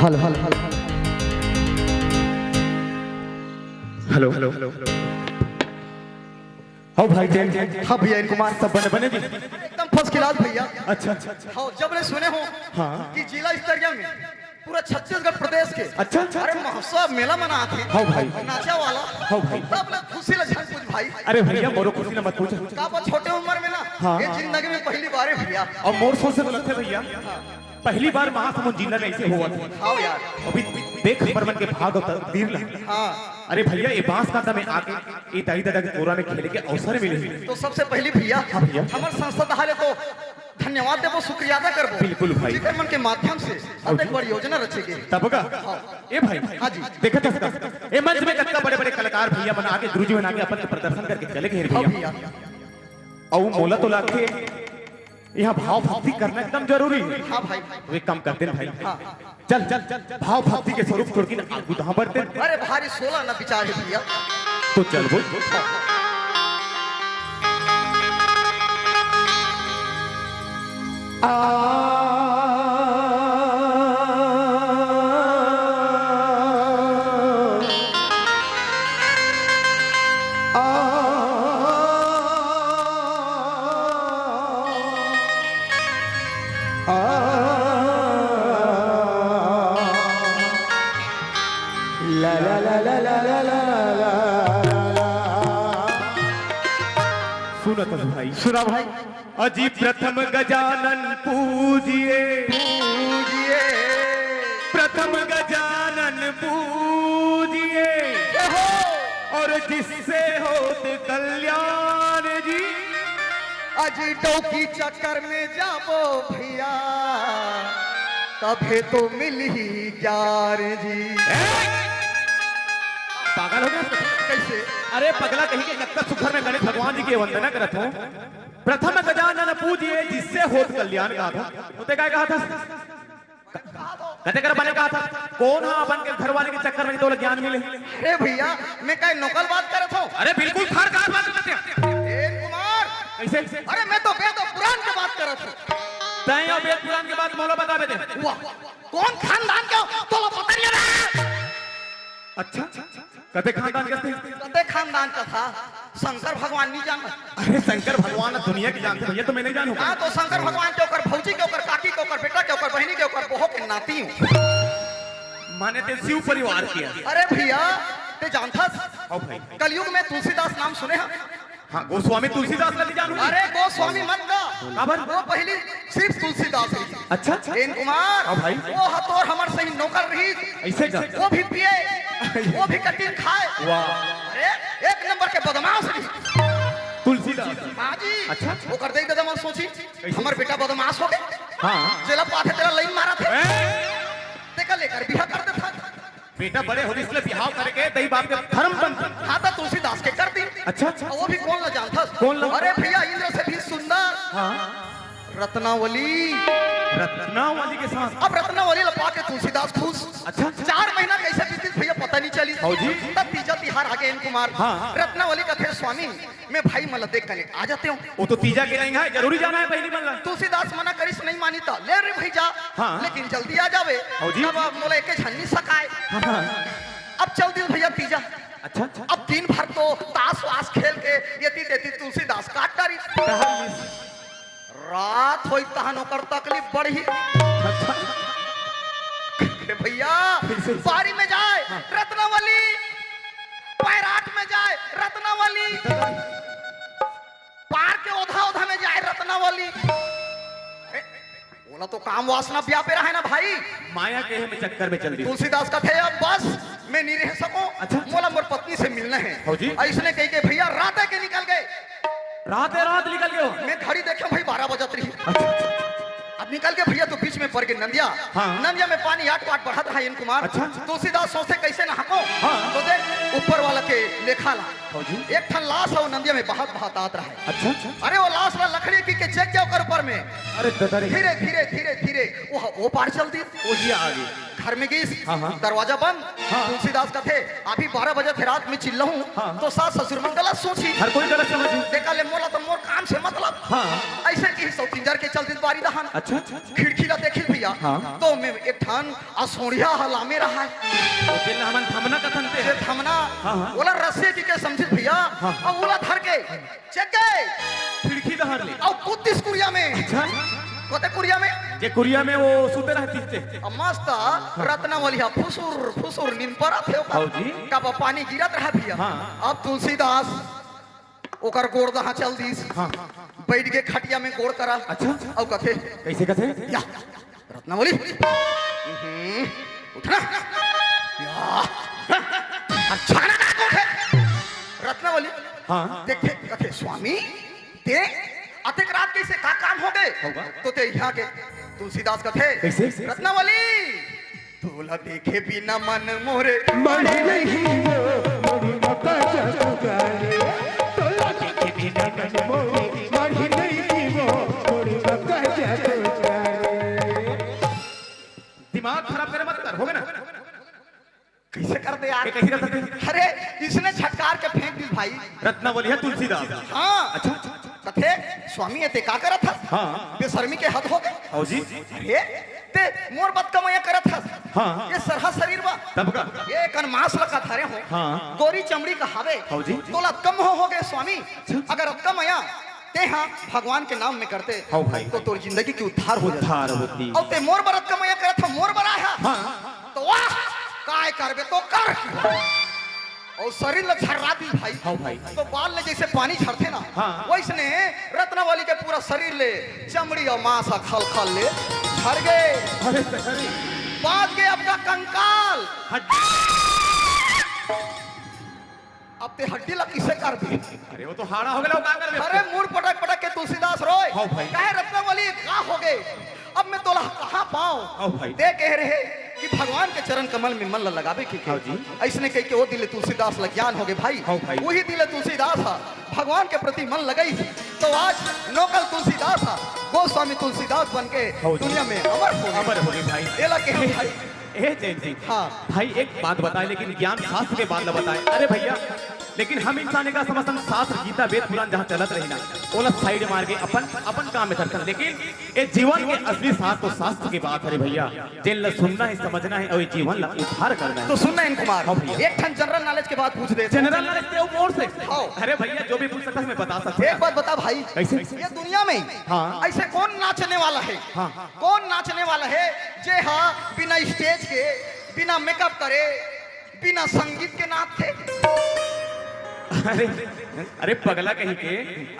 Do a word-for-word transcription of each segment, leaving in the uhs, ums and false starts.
Hello, hello, hello. Hello, hello, hello. हाँ भाई, जय, जय। हाँ भैया, एन कुमार। सब बने, बने जी? एकदम फर्स्ट क्लास भैया। अच्छा, अच्छा, अच्छा। हाँ, जब ले सुने हो हाँ। कि जिला स्तरीय में पूरा छत्तीसगढ़ प्रदेश के अच्छा, अच्छा, अरे अच्छा। महोत्सव मेला मनात हे। हाँ भाई। नाचा वाला। हाँ भाई। तब ले खुशी ला झन पूछ भाई। अरे भैया, मोरो खुशी ला मत पूछ। का बा, छोटे उम्र में ना, हाँ। ये जिंदगी में पहली बार हे भैया। अउ मोर सोच से तो लगथे भैया, हाँ। पहली बार महासमुंद जिला में ऐसे हुआ था। हाँ यार। अभी देख हमर मन के भाग अउ तकदीर ला। हाँ। अरे भैया, ये बांस कांदा में आके ये दाई ददा के कोरा में खेले के अवसर मिले हे। तो सबसे पहली भैया, हाँ भैया। हमर संस्था डहार ले तो धन्यवाद देबो, शुक्रिया अदा करबो। बिल्कुल भाई। जेकर मन के माध्यम से अतेक बड़ योजना रचे गे। तब का? हाँ। ए भाई, हाँ जी। देखत हस का? ए मंच में कतका बड़े-बड़े कलाकार भैया मन आके, गुरुजी मन आके अपन के प्रदर्शन करके चले गे हे हाँ भैया। भैया। अउ मोला तो लागथे, यहाँ भाव भक्ति करना एकदम जरूरी हे। हाँ भाई। तो एक काम करते हैं भाई। हाँ। चल, चल, चल, भाव भक्ति के स्वरूप छोड़ के ना आगू तहाँ बढ़ते हैं। अरे भारी सोला ना विचार हे भैया। तो चल बोल। आ, आ, आ, ला, ला, ला। सुनत हस भाई। सुना भाई। अजी प्रथम गजानन पूजिए, पूजिए। प्रथम गजानन पूजिए, ओहो। और जिससे होत कल्याण जी। अजी डौकी चक्कर में जाबो भैया, तभे तो मिलही ज्ञान जी। ए! पागल हो गया? कैसे? अरे पगला कहीं के, कतका सुघर में गणेश भगवान जी के वंदना करत हों। प्रथम गजानन पूजिए जिससे होत कल्याण, कहा था। तो ते काय कहा था? कते कर बने कहा था? कौन हा अपन के घर वाले के चक्कर में तोला ज्ञान मिले? अरे भैया, मैं काय नकल बात करत हों? अरे बिल्कुल थार कहा बात करत हों। ए कुमार। कैसे? अरे मैं तो वेद और पुराण के बात करत हों। तैं अउ वेद पुराण के बात मोला बताबे ते। वाह, कौन खानदान के हो? तोला पता नहीं है। अच्छा, कते खानदान के थे? कते खानदान के था, शंकर भगवान नहीं जाना। अरे शंकर भगवान दुनिया के जानथे भैया, तो मैं नहीं जानूं। हाँ, तो शंकर भगवान के, ओकर भौजी के, ओकर काकी के, ओकर बेटा के, ओकर बहिनी के, ओकर बहू के नाती हूँ। माने ते शिव परिवार के हे। अरे भैया, ते जानथस? हाँ भाई। कलयुग में तुलसीदास नाम सुने हस? हाँ, गोस्वामी तुलसीदास ला नहीं जानूं। अरे गोस्वामी मत कह। काबर? वो पहली सिर्फ तुलसीदास ही। अच्छा, अच्छा। एन कुमार, हाँ भाई। वो ह तोर हमर सही नौकर रही। ऐसे का? वो भी पिए, वो भी कटिन खाए। वाह। अरे एक नंबर के बदमाश रही। तुलसीदास। हाँ जी। अच्छा, अच्छा। ओकर देख दे दमन सोची, कैसे? हमर बेटा बदमाश हो गए। हाँ। जेला पाथे तेला लाइन मारत हे। ए? तेकर लेकर बिहा कर देथन। बेटा बड़े होतिस ले बिहाव करके दई बाप के धर्म बनथे। हाँ, तो तुलसीदास के कर दी। अच्छा, अच्छा। वो भी कौन ला जानथस? कौन ला? अरे भैया, इंद्र से भी सुंदर। हाँ। रत्नावली। रत्नावली के साथ? अब रत्नावली ला पाके तुलसीदास खुश। अच्छा, अच्छा। चार महीना कैसे बीतिस भैया, पता नहीं चली। हाँ जी। तब तीजा तिहार आगे एन कुमार। हाँ, हाँ। रत्नावली कथे, स्वामी, मैं भाई मन ला देख के आ जाते हूँ। वो तो तीजा के नहीं है, जरूरी जाना है पहली मन ला। तुलसीदास मना करिस, नहीं मानी त ले रे भाई जा। हाँ। लेकिन जल्दी आ जावे। हाँ जी। अब मोला एके झन नहीं सकाए। हाँ, हाँ। अब चल दिस भैया तीजा। अच्छा, अच्छा। अब दिन भर तो ताश वाश खेल के एती तेती तुलसीदास काट डारिस। रात होई तहन ओकर तकलीफ बढ़ही। अच्छा। ए भैया, कैसे? बारी में जाए, हाँ। रत्नावली, पैराट में जाए, रत्नावली, पार के ओधा ओधा में जाए, रत्नावली। अरे, ओला तो काम वासना व्यापे रहे ना भाई। माया के में चक्कर में चल दी। तुलसीदास कथे, अब बस, मैं नहीं रह सको। अच्छा, अच्छा। मोला मोर पत्नी से मिलना है। हाँ जी। ऐसने कह के भैया रात के निकल गए। राते रात निकल गए हो? मैं घड़ी देखे भाई, बारह बजत रही। अच्छा, अच्छा। अब निकल के भैया तो बीच में पड़ गए नंदिया। हाँ। नंदिया में पानी आट पाट बढ़त रहा एन कुमार। अच्छा, अच्छा। तुलसीदास सोचे कैसे नहाको। हाँ। तो देख ऊपर वाला के लेखा ला। हाँ जी। एक ठन लाश हे, वो नंदिया में बहत बहत आत रहा है। अच्छा, अच्छा। अरे वो लाश ला लकड़ी की के चेक किया ओकर ऊपर में। अरे ददा रे। धीरे धीरे धीरे धीरे वो, वो पार चल दी। वो जी आ गई। घर में गिस, हाँ, हाँ। दरवाजा बंद। हाँ। तुलसीदास कथे, अभी बारह बजे थे रात में चिल्लाहूँ, हाँ। तो सास ससुर मन गलत सोची। हर कोई गलत समझी। देखा ले मोला तो मोर काम से मतलब। हाँ। ऐसे की सौतिन जर के चल दिस बारी दहन। अच्छा, अच्छा, अच्छा। खिड़की ला देखिस भैया, हाँ। तो में एक ठन असोड़िया ह लामे रहा है। तो जेला हमन धमना कथन ते जे ह। धमना, हाँ, हाँ। ओला रस्सी के, के समझिस भैया, हाँ। अउ ओला धर के चेक गए। खिड़की डहर ले। अउ कूद दिस कुरिया में। अच्छा। कोते कुरिया में? जे कुरिया में वो सुते रहतिस ते। अब मस्त रत्नावली ह फुसुर, फुसुर नींद परत हे ओकर। हव जी। काबर पानी गिरत रहा भैया। हाँ। अब तुलसीदास ओकर गोड़ दहा चल दिस। हाँ। बइठ के खटिया में गोड़ करा। अच्छा। अउ कथे। कइसे कथे? या, रत्नावली। हम्म, उठ ना। या। अच्छा ना, ना, उठे। रत्नावली। हाँ। देखे, कथे, "स्वामी, ते अतेक रात कइसे, का काम होगे?" होगा। तो ते इहाँ के तुलसीदास कथे, कइसे? "रत्नावली।" तोला देखे बिना मन मोरे मढ़ी नहीं वो, मढ़ी मका जादूगारे। तोला देखे बिना मन मोरे मढ़ी नहीं वो, मढ़ी मका जादूगारे। दिमाग खराब करे मत कर, होगे ना? कइसे कर दे यार? ये कइसे कर सकते हैं? अरे, इसने झटकार के फेंक दिस भाई। रत्नावली ह तुलसीदास। हाँ। अच्छा। कथे, "स्वामी, ये ते का करत हस?" हाँ। बेशर्मी के हद होगे। हव जी। अरे, ते मोर बतकमया करत हस। हाँ। ये सरहा शरीर बा। तब का? ये कन मांस लगा धरे हो। हाँ। गोरी चमड़ी का हावे। हव जी। तोला अतकम हो, होगे स्वामी। अच्छा। अगर अतकमया, ते हा भगवान के नाम में करते, हव भाई। तो तोर जिंदगी के उद्धार हो जाते। उद्धार होती। अउ ते मोर बर अतकमया करत ह, मोर बर आय हा। हाँ। तो वाह, काय करबे तो कर। अउ शरीर ल झर्रा दिस भाई। हव भाई। तो बाल ले जइसे पानी झरथे ना, हाँ। वइसने रत्नावली के पूरा शरीर ले चमड़ी अउ मांस ह खल खल ले झर गे। अरे, अरे। बाच गे अब का कंकाल। हट। अब ते हड्डी ला कइसे करबे? अरे, वो तो हाड़ा होगे, वो का करबे? अरे, मुड़ पटक पटक के तुलसीदास रोय। हव भाई। कहे, "रत्नावली, का होगे? अब में तोला कहाँ पाँव?" हव भाई। ते कहे रहे कि भगवान के चरण कमल में मन ल लगाबे के, के। हव जी। अइसने कहिके ओ दिन ले तुलसीदास ल ज्ञान होगे भाई। हव भाई। उही दिन ले तुलसीदास ह भगवान के प्रति मन लगाइस, तो आज नौकल तुलसीदास ह गोस्वामी तुलसीदास बन के हव जी। दुनिया में अमर होगे। अमर होगे भाई। एला कहे भाई। ए जैन जी, हाँ। भाई एक बात बताए, लेकिन ज्ञान शास्त्र के बात ल बताए। अरे भैया, लेकिन हम इंसान का समझथन शास्त्र, गीता, वेद, पुराण जहाँ चलत रही ना, ओला side मार के अपन, अपन काम में करथन। लेकिन ए जीवन के असली सार तो शास्त्र के बात हरे भैया, जेन ला सुनना हे, समझना हे अउ ए जीवन ला उद्धार करना हे। तो सुन ना एन कुमार, हाँ भैया। एक ठन general knowledge के बात पूछ दे। General knowledge ते मोर से? हाँ। अरे भैया, जो भी पूछ सकता है मैं बता सकता हूँ। एक बात बता भाई, कैसे? ये दुनिया में हाँ। ऐसे कौन नाचने वाला है? हाँ। कौन नाचने वाला है जे हा बिना stage के, बिना makeup करे, बिना संगीत के नाचथे? अरे, अरे पगला कहीं के,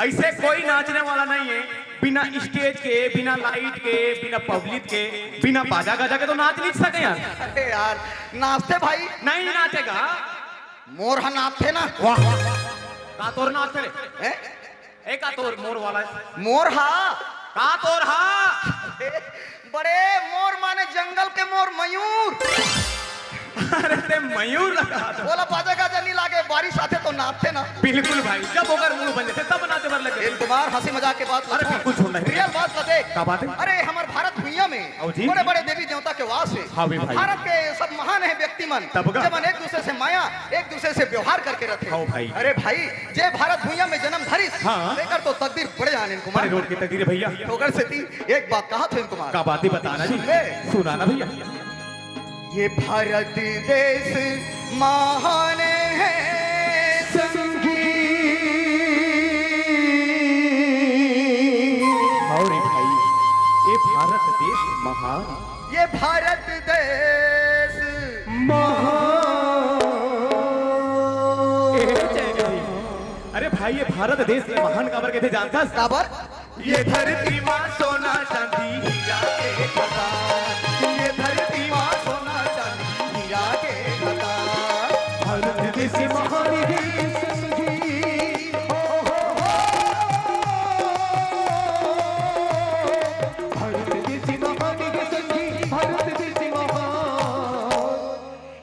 ऐसे कोई नाचने वाला नहीं है बिना stage के, बिना light के, बिना public के, बिना बाजा गाजा के तो नाच नहीं सके यार। अरे यार, नाचथे भाई। नहीं नाचेगा। मोर हा नाचथे ना। वाह, का तोर नाचथे रे? हैं? ए, का तोर मोर वाला हे? मोर हा? का तोर हा? बड़े मोर माने जंगल के मोर, मयूर। अरे ते मयूर लगा था। ओला बाजा गाजा नहीं लागे, बारिश आथे तो नाचथे ना। बिल्कुल भाई, जब ओकर मूड बन जाथे तब नाचे बर लगे। एक तुम्हार हंसी मजाक के बात अरे मत छोड़। बिल्कुल छोड़ना है। Real बात बता दे। का बात है? अरे हमर भारत भुइयां में अउ जी। बड़े बड़े देवी देवता के वास हे। हाँ भी भाई। भारत के सब महान हे व्यक्ति मन, तब का? जेमन एक दूसरे से माया, एक दूसरे से व्यवहार करके रथे। हाँ भाई। अरे भाई, जे भारत भुइयां में जन्म धरिस, हाँ। तेकर तो तकदीर बड़े आने कुमार। बड़े रोड की तकदीर हे भैया। ओकर सेती एक बात कहत हों कुमार। का बात हे बताना जी? सुन ले। सुनाना भैया। ये भारत देश महान है संगी। हाँ रे भाई, ये भारत देश महान। ये भारत देश महान। ए, जय जय। अरे भाई, ये भारत देश के महान काबर कथे जानथस? काबर? ये धरती माँ सोना चांदी हीरा के खदान, ये धरती माँ सोना चांदी हीरा के खदान। भारत देश महान हे संगी, ओ हो हो। भारत देश महान हे संगी, भारत देश महान।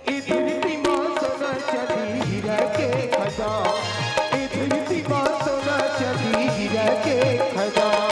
ए धरती माँ सोना चांदी हीरा के खदान, ए धरती माँ सोना चांदी हीरा के खदान।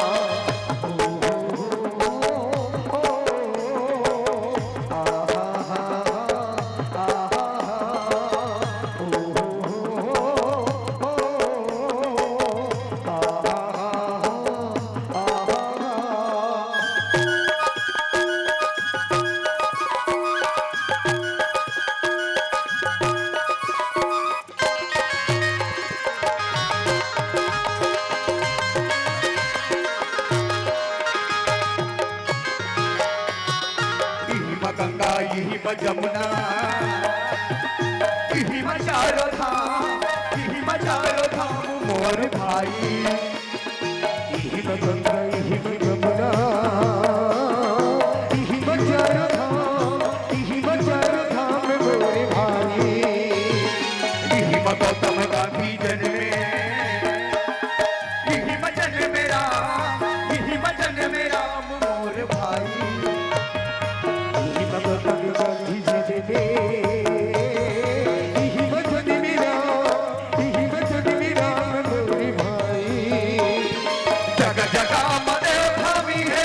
जमुना, इही म चारो धाम, इही म चारो धाम मोर भाई। इही म गंगा, इही म जमुना, इही म चारो धाम, इही म चारो धाम मोर भाई। इही म गौतम गांधी जन्मे, इही म जन्मे राम, इही म जन्मे राम मोर भाई। इही म गौतम गांधी जन्मे, इही म जन्मे राम, इही म जन्मे राम मोर भाई। जग जगा म देव धामी हे।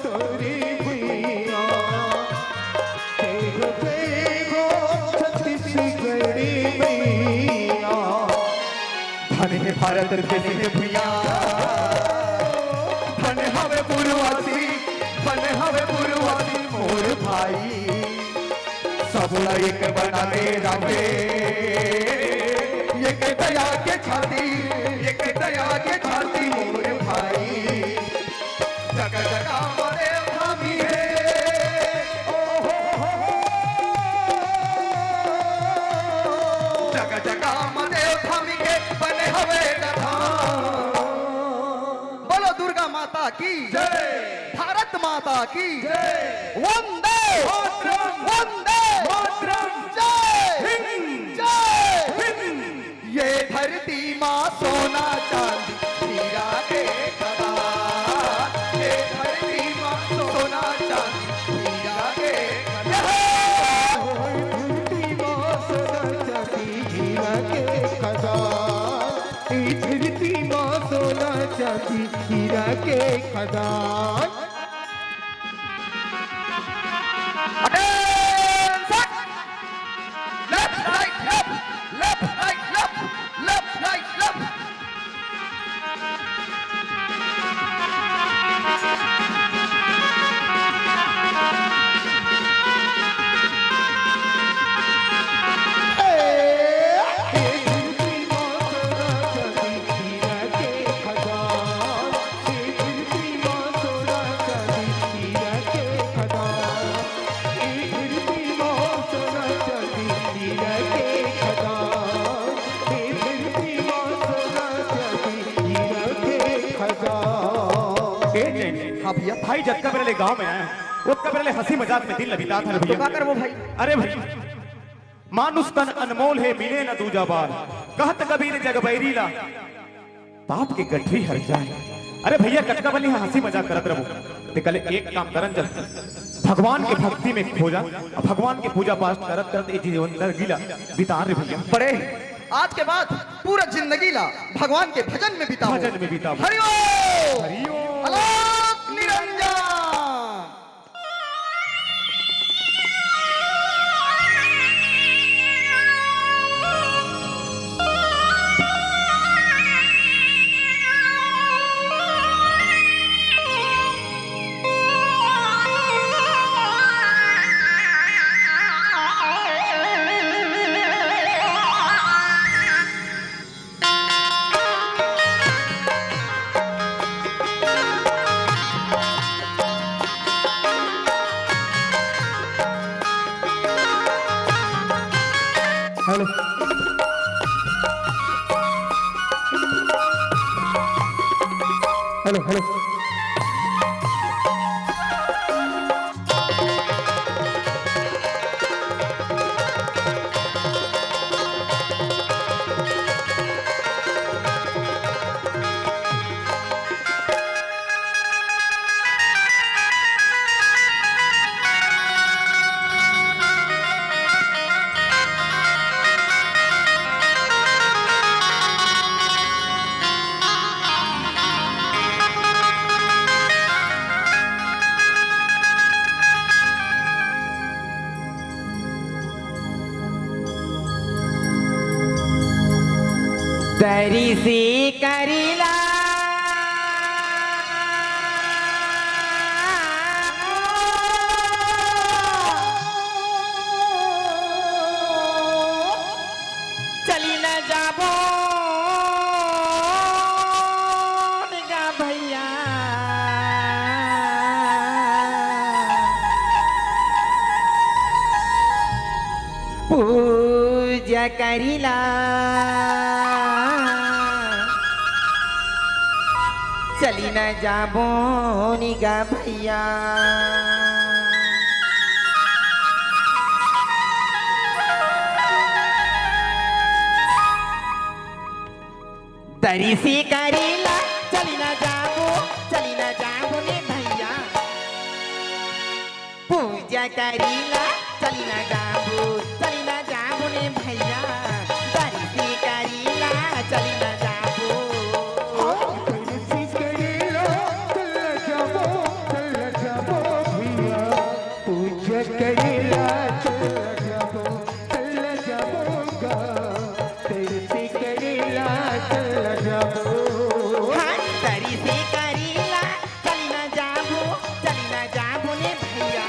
तोरी भुइयां, जय हो, जय हो छत्तीसगढ़ी मैया। धन हे भारत देश हे भुइयां, धन हवे पूर्ववासी, धन हवे पूर्ववासी मोर भाई। सबला एक बनाने राम हे, एक दया के छाती, एक दया के छाती मोर भाई। जगा जगा म देव धामी हे, ओ हो हो हो। जगा जगा म देव धामी के बने हवे गा धाम। बोलो दुर्गा माता की जय। भारत माता की जय। वंदे मातरम। वंदे मातरम। जय हिंद। जय हिंद। ये धरती माँ सोना चांदी हीरा के खदान, ये धरती माँ सोना चांदी हीरा के खदान। धरती माँ सोना चांदी हीरा के खदान, ए धरती माँ सोना चांदी हीरा के खदान। Attention! Left, right, left, left, right, left, left, right, left. ए जैन, हाँ भैया। भाई जतका बेरा ले गांव में आए हंव, ओतका बेरा ले हंसी मजाक में दिन ल बितात हन तो भैया। का करबो भाई? अरे भाई, मानुष तन अनमोल हे, मिले न दूजा बार। कहत कबीर जग बैरी ला, पाप के गठरी हर जाए। अरे भैया, कतका बनी हंसी मजाक करत रहबो। ते कले एक काम करन चल, भगवान के भक्ति में खो जा, अउ भगवान के पूजा पाठ करत करत ए जीवन जिंदगी ला बिता रे भैया। बड़े, आज के बाद पूरा जिंदगी ला भगवान के भजन में बिताओ। भजन में बिताओ। हरि ओम। हरि ओम। अलख निरंजन। हेलो। Hello, hello. तरिसी करिला। चली न जाबो निगा भैया। पूजा करिला। चली न जाबो निगा भैया। तरिसी करिला, चली न जाबो, चली न जाबो ने भैया। पूजा करिला, चली न जाबो, चली न जाबो ने भैया। तरिसी करिला, चली न जाबो। तरिसी करिला, चली न जाबो, चली न जाबो भैया। पूजा करिला, चली न जाबो, चली न जाबो गा। तरिसी करिला, चली न जाबो। हाँ, तरिसी करिला, चली न जाबो, चली न जाबो ने भैया।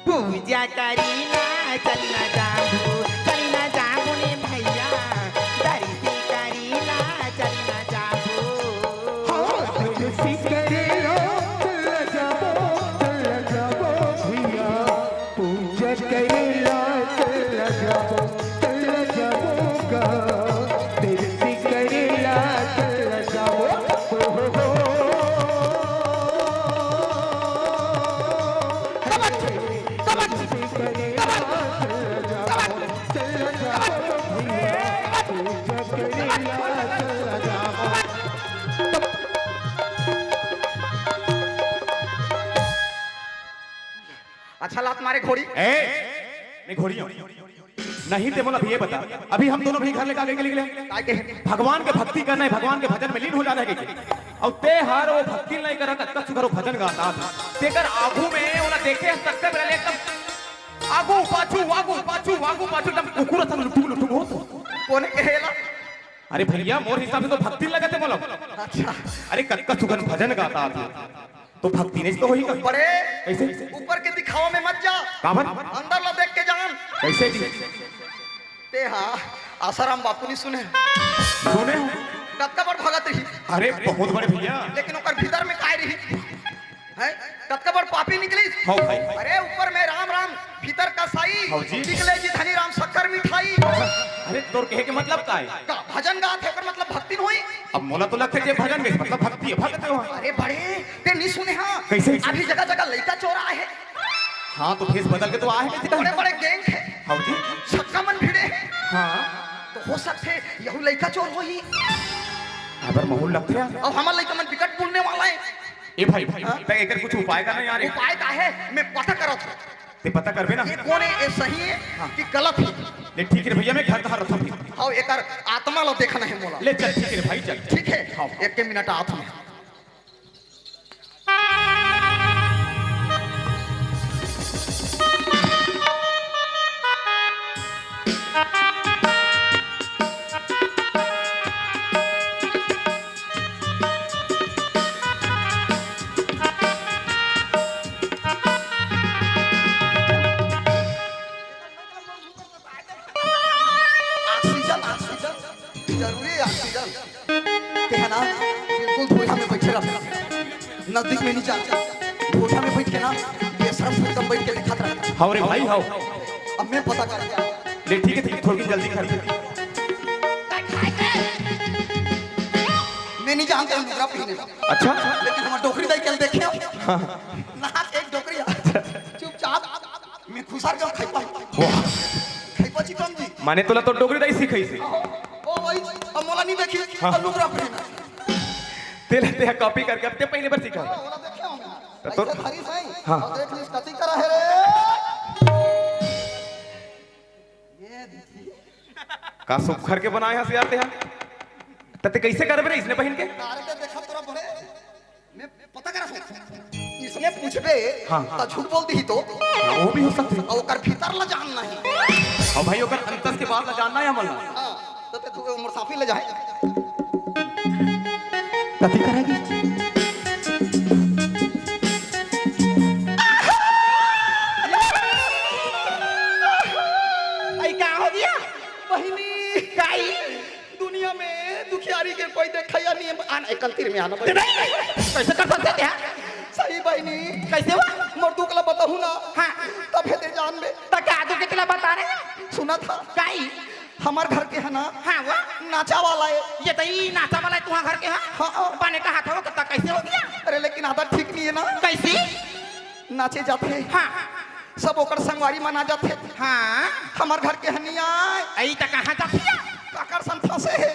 पूजा करिला, चली न जाबो, चली न जाबो ने भैया। तरिसी करिला, चली न जाबो। हाँ, तरिसी करिला, चली न जाबो, चली न जाबो भैया। पूजा करिला, चली न जाबो, चली न जाबो गा। तरिसी करिला, चली न जाबो। हो, हो, हो। अच्छा लात मारे घोड़ी। ए, नहीं घोड़ी हो। नहीं ते मोला अभी ये बता, अभी हम दोनों भी घर ले का लेके निकले? काय के? भगवान के भक्ति करना है, भगवान के भजन में लीन हो जाना है कहिके। अउ ते हर वो भक्ति नहीं करत, अतका सुघर वो भजन गाता। तेकर आगू में ओला देखे हस तब से मेरा एकदम आगू पाछू, आगू पाछू, आगू पाछू, एकदम कुकुर असन लुटुक लुटुक होत। कोने कहेला? अरे भैया, मोर हिसाब से तो भक्ति लगत हे मोला। अच्छा। अरे कतका सुघर भजन गाता आदमी। तो भक्ति नहीं तो होही का? बड़े कइसे? ऊपर के दिखावा में मत जा। काबर? अंदर ला देख के जान। कइसे जी? ते हा आसाराम बापू नहीं सुने? सुने हो। कतका बड़ भगत रही। अरे बहुत बड़े भैया। लेकिन ओकर भीतर में काय रही? हैं? कतका बड़ पापी निकलिस। हौ भाई। अरे ऊपर में राम राम, भीतर कसाई। हौ जी। निकले जी धनी राम शक्कर मिठाई। अरे तोर कहे के मतलब का है? का भजन गात हे, ओकर मतलब भक्ति नहीं होई? अब मोला तो लगथे जे भजन गाइस मतलब भक्ति हे, भगत हे वहाँ। अरे बड़े, ते नहीं सुने हाँ? कइसे? अभी जगह जगह लइका चोर आए हे। हाँ, तो भेष बदल के तो आए हे कइसे? बड़े बड़े गैंग हे। हौ जी। छक्का मन भिड़े हे। हाँ। तो हो सकथे यहू लइका चोर होही। अबर महूल लगथे यार। अब हमर लइका मन बिकट बोलने वाला हे। ए भाई, हाँ? तैं एकर कुछ उपाय कर ना यार। उपाय का हे? मैं पता करत हूँ। ते पता करबे ना? ये कोन हे? ये सही हे हाँ। कि गलत हे? नहीं, ठीक हे भैया, मैं घर कहाँ रखूँ फिर? हाँ, एकर आत्मा ला देखना हे मोला। ले चल, ठीक हे भाई, चल। ठीक हे? हाँ। एक के मिनट आत हूँ मैं। ऑक्सीजन, ऑक्सीजन, जरूरी हे ऑक्सीजन। ते हे ना, बिल्कुल धोइहा में बइठे रह, नजदीक में नहीं जा। धोइहा में बइठ के ना, बेशरम से एकदम बइठ के दिखात रह। हौ रे भाई, हौ। अब मैं पता कर क्या। ले ठीक हे, ठीक हे, थोड़ी जल्दी कर। मैं नहीं जानता हूँ लुगरा पहिने ला। अच्छा? लेकिन हमर डोकरी दाई कल देखे हो? हाँ। ना एक डोकरी। चुपचाप। मैं खुसर गयो खइपा। वाह। खइपा चिपम जी। माने तोला तो डोकरी दाई सिखाइस हे। ओ भाई, अब मोला नहीं देखी, हाँ। अब लुगरा पहिने। तेला ते कॉपी करके अब ते पहिने बर सीखा। हाँ, ओला देखे हो मैं। तो, तो ऐसे धरी सही। हाँ। अब देख लीस कति करा हे रे। ये दीदी। का सुघर के बनाए हस यार ते हा? त ते कइसे करबे रे इसने पहिन के? तारे के देखा तोरा बड़े। मैं पता करा सो। इसने पूछबे, हाँ, हाँ। त झूठ बोल दिही तो। हाँ, वो भी हो सकथे। अउ ओकर भीतर ला जानना हे। अउ भाई, ओकर अंतस के बात ला जानना हे हमन ला। हाँ। तो ते तू मोर साफी ले जाए। कथी करेगी? आई का हो गया? बहिनी। काई? दुनिया में दुखियारी के कोई देखैया नहीं है। आन, एकल तीर में आना बहिनी। कैसे कर सकते हैं? सही बहिनी। कैसे हुआ? मोर दुख ला बताहू ना। हाँ। तब हे दे जान बे। त का दुख के ला बता रहे हैं? सुना था। काई? हमर घर के है ना, हाँ, वो? नाचा वाला है। ये तो ई नाचा वाला है तुम्हारा घर के, हाँ? हाँ, हाँ। बने कहा था वो, कितना कैसे हो गया? अरे, लेकिन आदत ठीक नहीं है ना। कैसी? नाचे जाते हैं। हाँ। सब ओकर संगवारी मन आ जाते हैं। हाँ। हमर घर के है नहीं आए। आई तो कहाँ जाती है? काकर सन फंसे है।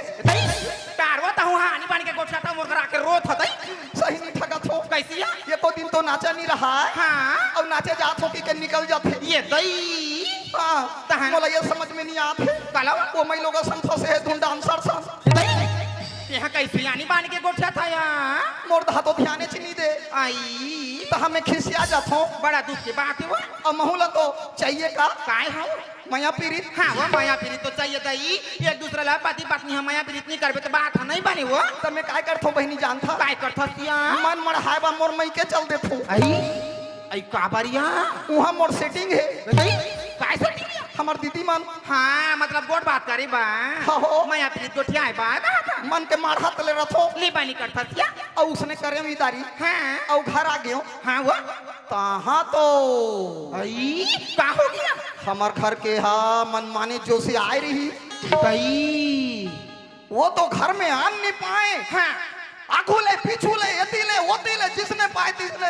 तारवा तो हुआ, आनी पानी के गोठिया था, मोर घर आके रोत हतई। सही नहीं ठगत हो। कैसी है? ये को दिन तो नाचा नहीं रहा है। हाँ। अब नाचे जात हो कि के निकल जाते। ये दई। हाँ। तहन? मोला ये समझ में नहीं आत है। काला? वो मैं लोग सन फंसे है, धुन डांसर सन। दई। यहाँ कैसी आनी पानी के गोठिया था यहाँ? मोर धा तो ध्यान च नहीं दे। आई। तो हमें खिसिया जात हो। बड़ा दुख की बात है वो। अब महूला तो चाहिए का? काय हो? मया पीरित। हाँ, वो मया पीरित तो चाहिए दई। एक दूसरे ला पति पत्नी हम मया पीरित नहीं करबे तो बात ह नहीं बने वो। त मैं काय करथो बहिनी जानथा? काय करथस या? मन मड़हाय बा मोर मइके चल देथो। आई, आई का बरिया? उहाँ मोर सेटिंग हे। दई, काय सेटिंग या? हमर दीदी मन। हाँ, मतलब गोठ बात करे बा। हाँ हो। मया पीरित गोठियाय बा, का, का? मन के माढ़ा तले रथो। ले बानी करथस या? अउ उसने करे उही दारी। हाँ। अउ घर आ गयो। हाँ, वो। तहाँ तो। आई, का हो गया? हमर घर के हा मनमाने जो से आए रही। दई। वो तो घर में आन नहीं पाए। हाँ। आगू ले, पीछू ले, एती ले, ओती ले, जिसने पाए तिसने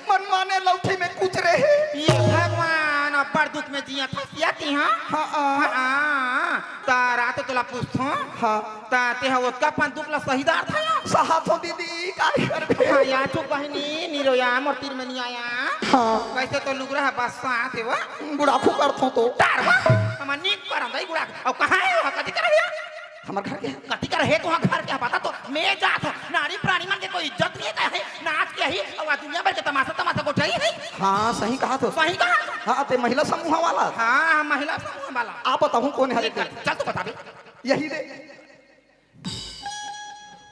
मनमाने लौठी में कुचरे हे। ये भगवान, अब्बड़ दुख में जिया था, सिया ती, हाँ? हाँ, हाँ। हाँ, हाँ। त रात तोला पूछथों। हाँ। त तेहा ओतका अपन दुख ला सही डारथस या? सहाथों दीदी, काय करबे? हाँ, या चुप बहिनी, निरोया मोर तीर में नहीं आया। हाँ। वैसे तो लुगरा है बस साथ है वो। गुड़ाखू करथों तो। तार वो, हमर नीक करम दई गुड़ाखू। अब कहाँ है वो? कथी कर रही है? हमर घर के। कथी कर हे तुहाँ घर के? बता तो, मैं जात हूँ। नारी प्राणी मन के कोई इज्जत नहीं है, कहे नाच के ही, अउ दुनिया भर के तमाशा, तमाशा गोठियाही है। हाँ, सही कहा तो। सही कहा तो। हाँ, ते महिला समूह वाला। हाँ, महिला समूह वाला। आप बताहूँ कौन है? चल, चल तू बताबे। यही दे।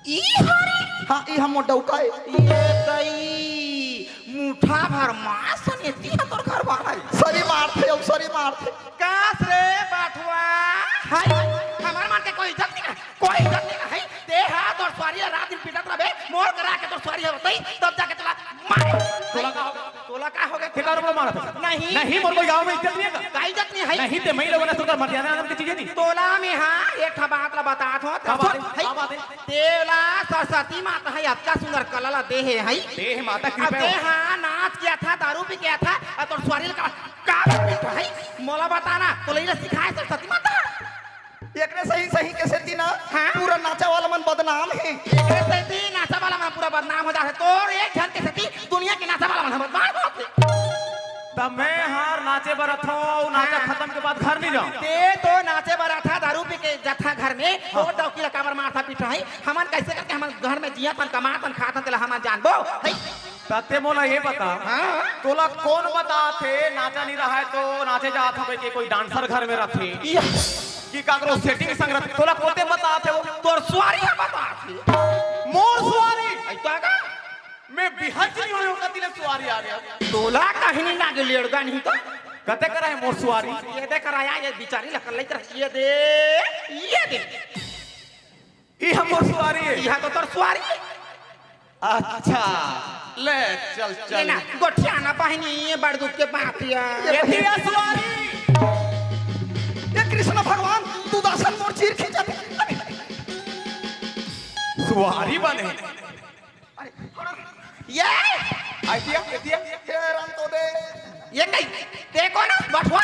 ई हरे? हाँ, ई हम डौका है। ये दई, मुठा भर मांस ने ती ह तोर घर वाला है। सरी मारथे, अब सरी मारथे। कास रे बाठवा। हाय, हमार मन के कोई इज्जत नहीं है, कोई इज्जत नहीं है। ते हा तोर सुवारी रात दिन पीटत रहबे, मोर करा के तोर सुवारी होतई, तब जाके तोला मारे। तोला का होगे? तोला का होगे? ठेका रुपड़ा मारत है। नहीं। नहीं, मोर कोई गाँव में इज्जत नहीं है का? का इज्जत नहीं है? नहीं, ते मई लोगन सुनकर मर्यादा नाम की चीजें नहीं। तोला में हाँ, एक ठा बात ला बतात हो। का बात है? सुन, है। का बात है? तेला सरस्वती माता है, अतका सुंदर कला ला दे है, है। दे है माता अब कृपा ते हो। हाँ, नाच किया था, दारू पी किया था, और तोर सुवारी ला का, का पीट है? मोला बताना, तोला ये सिखाए सरस्वती माता? एकरे सही सही के सेती ना हाँ? पूरा नाचा वाला मन बदनाम हे। एकरे सेती नाचा वाला मन पूरा बदनाम हो जाथे। तोर एक झन के सेती दुनिया के नाचा वाला मन बदनाम होथे। त मैं हर नाचे बर अथों, नाचा हाँ। खतम के बाद घर नहीं जाऊँ। ते तो नाचे बर अथा, दारू पी के जथा घर में, हाँ। तो डौकी ला काबर मारथा पीटही? हमन कैसे करके हमन घर में जियत हन, कमात हन, खात हन, तेला हमन जानबो? है? त ते मोला ये बता, हाँ। तोला कौन बताथे नाचा नहीं रहा है तो नाचे जात हवे के कोई डांसर घर में रथे? या। कि काकरो सेटिंग संग रथे? तोला कोते बताथे वो? तोर सुवारी ह बताथे। मोर सुवारी? ऐसा का? मैं बिहज नहीं होयो कति ले सुवारी आ गया। तोला कहीं नहीं लागे लेड़गा नहीं तो। कते करा है मोर सुवारी? ये दे कराया, ये बिचारी लकल लई तरह, ये दे, ये दे। ई हमर सुवारी है। इहा तो तोर सुवारी है। अच्छा, ले चल, चल। ये ना, गोठिया ना बहिनी, ये बड़ दुख के बात है। ये ये भैया सुवारी। ये कृष्ण भगवान, तू दासन मोर चीर खींचत। सुवारी बने। अरे, ये। आई दिया, ये दिया। हे राम तो दे। ये नहीं, देखो ना, बठवा।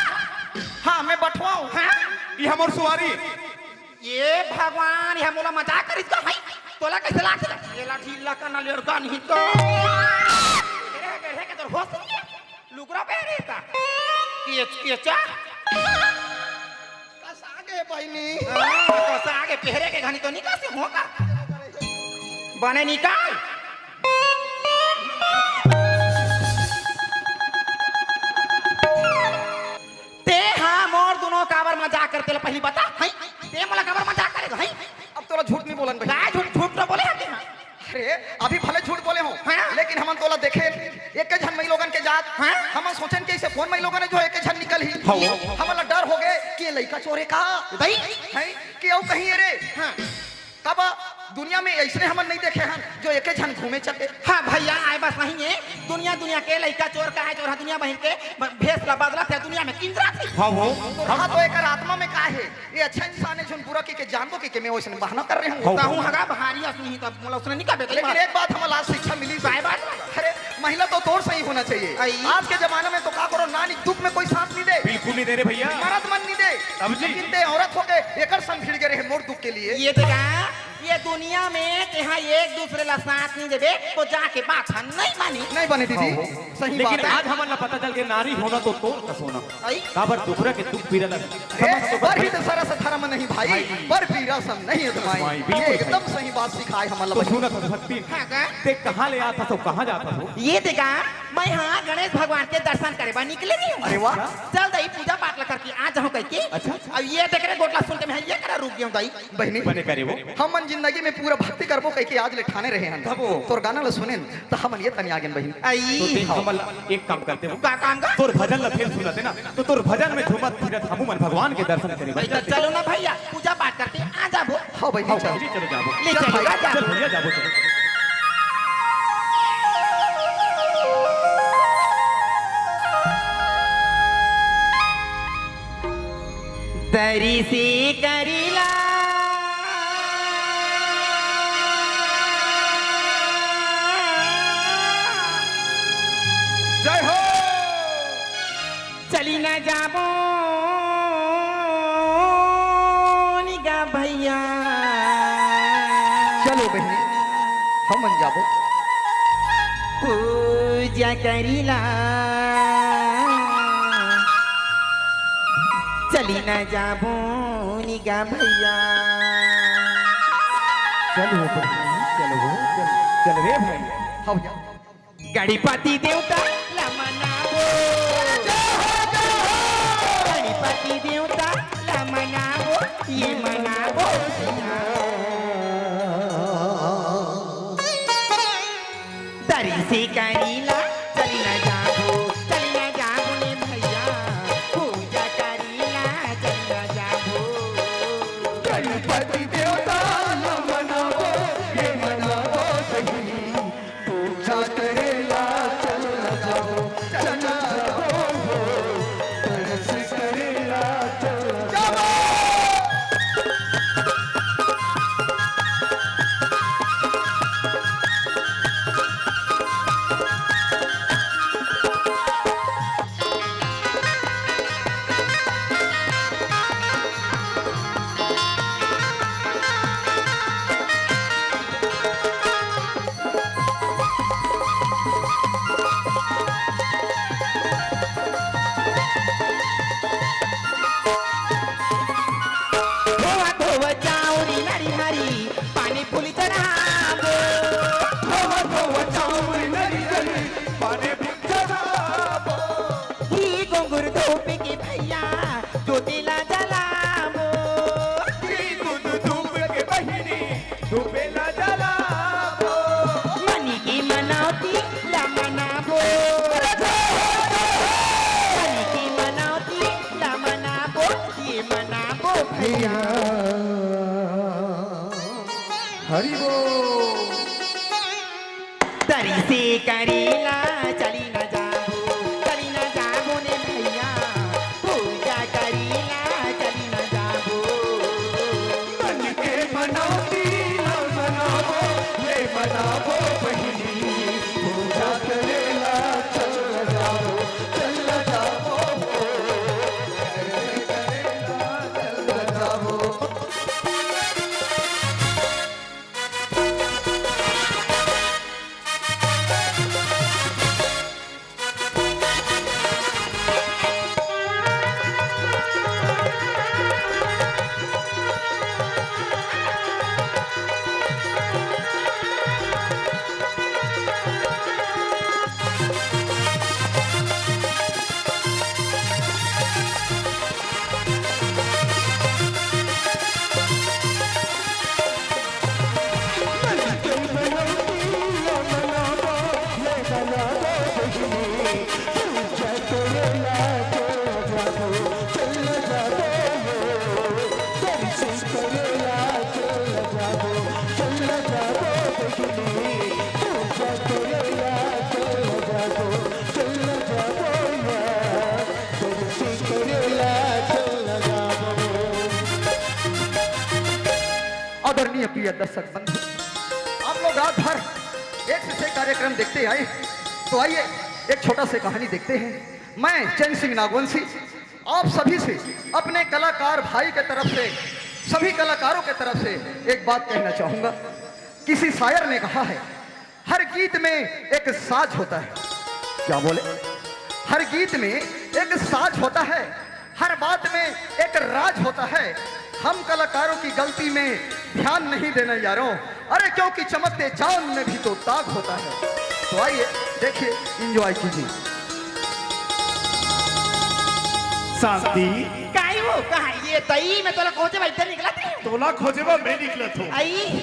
हाँ, मैं बठवा हूँ। हाँ? ये हमर सुवारी। ये भगवान, ये मोला मजाक करिस का है? तोला कैसे लागथे? ये लाठी लका ना लेड़का नहीं तो। अरे, अरे, के तोर होश नहीं है? लुगरा पहरे का? केच-, केचा? कसा गे बहिनी? हाँ, कसा गे? पहरे के घनी तो निकासे हो का? बने निकाल। ते हा मोर दुनो काबर मजाक करथे, तेला पहली बता, हैं? ते मोला काबर मजाक कर? बोलन भाई। का झूठ, झूठ तो बोले हन तेहा। अरे, अभी भले झूठ बोले हों, हाँ? लेकिन हमन तोला देखे, एके झन मई लोगन के जात। हाँ? हमन सोचेन कि अइसे कोन मई लोगन हे जो एके झन निकलही। हाँ। हमन ला डर होगे कि ये लइका चोर हे का? दई? हैं? कि अउ कहीं ये रे? हाँ। काबर दुनिया में अइसने हमन नइ देखे हन जो एके झन घूमे चले। हाँ भइया, आय बस नहीं हे। दुनिया, दुनिया के लइका चोर का हे, चोर हा दुनिया भर के ब-, भेस ला बदलत हे, दुनिया में किंजरत हे। हाँ वो। तो हाँ, तो एकर आत्मा में का हे? ये अच्छा इंसान हे, झन बुरा कहिके जानबो कहिके मैं वइसने बहाना कर रहे हूँ। हाँ, तहूँ वो। हगा भारी असनी ही, तब मोला उसने नहीं कबे लेकिन एक बात हमला आज शिक्षा मिली। काय बात? अरे, महिला तो तोर सही होना चाहिए। आई। आज के जमाना में तो का करो, नानी दुख में कोई साथ नहीं दे। बिल्कुल नहीं दे रे भइया। मरद मन नहीं दे। अब जी। लेकिन ते औरत होके एकर संग भिड़ गे रहे मोर दुख के लिए। ये देखा, ये दुनिया में तेहा एक दूसरे ला साथ नहीं देबे, तो जाके बात ह नहीं मानी। नहीं बने दीदी, हाँ, हो। सही लेकिन बात है। आज हमन ला पता चल के नारी होना तो तोर कस होना। आई। काबर दूसरा के दुख पीरा ला ए, समझ तो पर भाई। हित सरस धर्म नहीं भाई, भाई। पर पीरा सम नहीं अदमाई। भाई, बिल्कुल ये भाई। एकदम सही बात सिखाए हमन ला तो भाई। सुनत हस भक्ति, हाँ का? ते कहाँ ले आत हस, कहाँ जात हस? ये देखा, मैं हाँ गणेश भगवान के दर्शन करे बर निकले नहीं हूँ। अरे वाह। चल दई, पूजा पाठ ला करके आ जाऊँ कहिके। अच्छा, अच्छा। अब ये देख रे गोठ ला सुन के मैं ये करा रुक गया हूँ दई। बहिनी, बने करे वो। हमन जिंदगी में पूरा भक्ति करबो कहिके आज ले ठाने रहे हन। तब वो। तोर गाना ल सुनेन त हमन ये तनिया गेन बहिनी। आई। तो देख, हाँ। हमन एक काम करते हो। का काम का? तोर भजन ल फेर सुनाते ना, तो तोर भजन में झूमत फिरत हमू मन भगवान के दर्शन करे बर भाई, तो चलते। चलो ना भइया, पूजा पाठ करते आ जाबो। हाँ बहिनी, हाँ, चल। बहिनी, चलो जाबो। ले चल चलो, भाई, जा। चल भइया, जाबो, चलो। तरिसे करिला। जय हो। चली न जाबो निगा भइया। चलो बहिनी, हमन जाबो। पूजा करिला। चली न जाबो निगा भइया। चल हो बहिनी, चल हो, चल, चल रे भाई। हाँ भइया। गणपति देवता ला मनाबो। गणपति देवता ला मनाबो, ये मनाबो। तरिसे करिला, चली न जाबो, चली न जाबो ने भइया, पूजा करिला, चली न जाबो। गणपति देवता ला मनाबो, ये मनाबो सही, पूजा करेला, चल न जाबो, चल न जाबो, तरिसे करिला, चल न जाबो। धोवा धोवा चाउरी नरी हरी, पानी फूली चढ़ाबो। धोवा धोवा चाउरी नरी हरी, पानी फूली चढ़ाबो। घी घुंघरू धूप के भइया, जोती ला जलाबो। घी दूध धूप के बहिनी, धूपे ला जलाबो। मनी की मनौती ला मनाबो। मनी की मनौती ला मनाबो, ये मनाबो भइया। हरि बोल। तरिसे करिला, चली न जाबो, चली न जाबो ने भइया, पूजा करिला, चली न जाबो। मन के मनौती न मनाबो, ले मनाबो बहिनी, पूजा करेला, चल न जाबो, चल न जाबो, चल न जाबो। या दर्शक बंधु, आप लोग रात भर एक से एक कार्यक्रम देखते आए, तो आइए, एक छोटा से कहानी देखते हैं। मैं चैन सिंह नागवंशी आप सभी से, अपने कलाकार भाई के तरफ से, सभी कलाकारों के तरफ से एक बात कहना चाहूंगा। किसी शायर ने कहा है, हर गीत में एक साज होता है। क्या बोले? हर गीत में एक साज होता है, हर बात में एक राज होता है। हम कलाकारों की गलती में ध्यान नहीं देना यारों, अरे क्योंकि चमकते चांद में भी तो दाग होता है। तो आइए, देखिए, एंजॉय कीजिए। शांति। काई वो कहा ये तई में तोला खोजे भाई इधर निकला थी। तोला खोजे बा मैं निकला थो। आई।